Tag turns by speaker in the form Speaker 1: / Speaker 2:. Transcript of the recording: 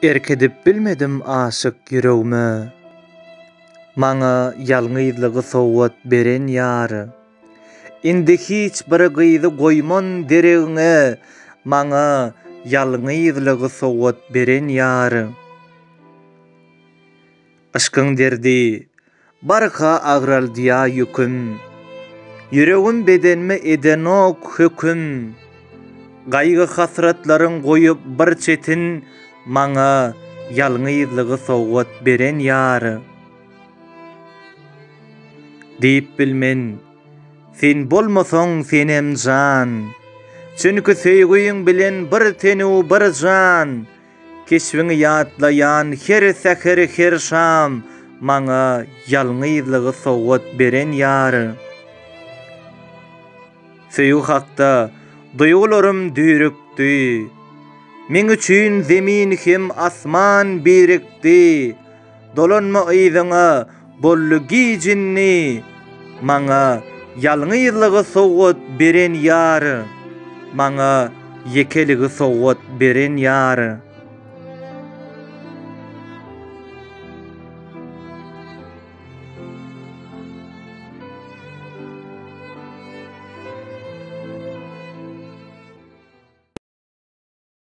Speaker 1: Erk edip bilmedim aşyk ýüregime, Maňa ýalňyzlygy sowgat beren ýar. Indi hiç bir gyzy goýman deregňe, Maňa ýalňyzlygy sowgat beren ýar. Yşkyň derdi barha agraldýa ýüküm, Ýüregim bedenme edenok höküm. Gaýgy-hasratlaryň goýup bir çetin Maňa ýalňyzlygy sowgat beren ýar. Diýip bilmen, sen bolmasaň senem jan, Çünki söýgiň bilen bir ten-u bir jan. Keşbiňi ýatlaýan her säher her şam Maňa ýalňyzlygy sowgat beren ýar. Söýgi hakda duýgularym düýrükdi. Meň üçin zemin hem asman birikdi. Dolanma yzyňa boldy giç indi Maňa ýalňyzlygy sowgat beren ýar Maňa ýekeligi sowgat beren ýar.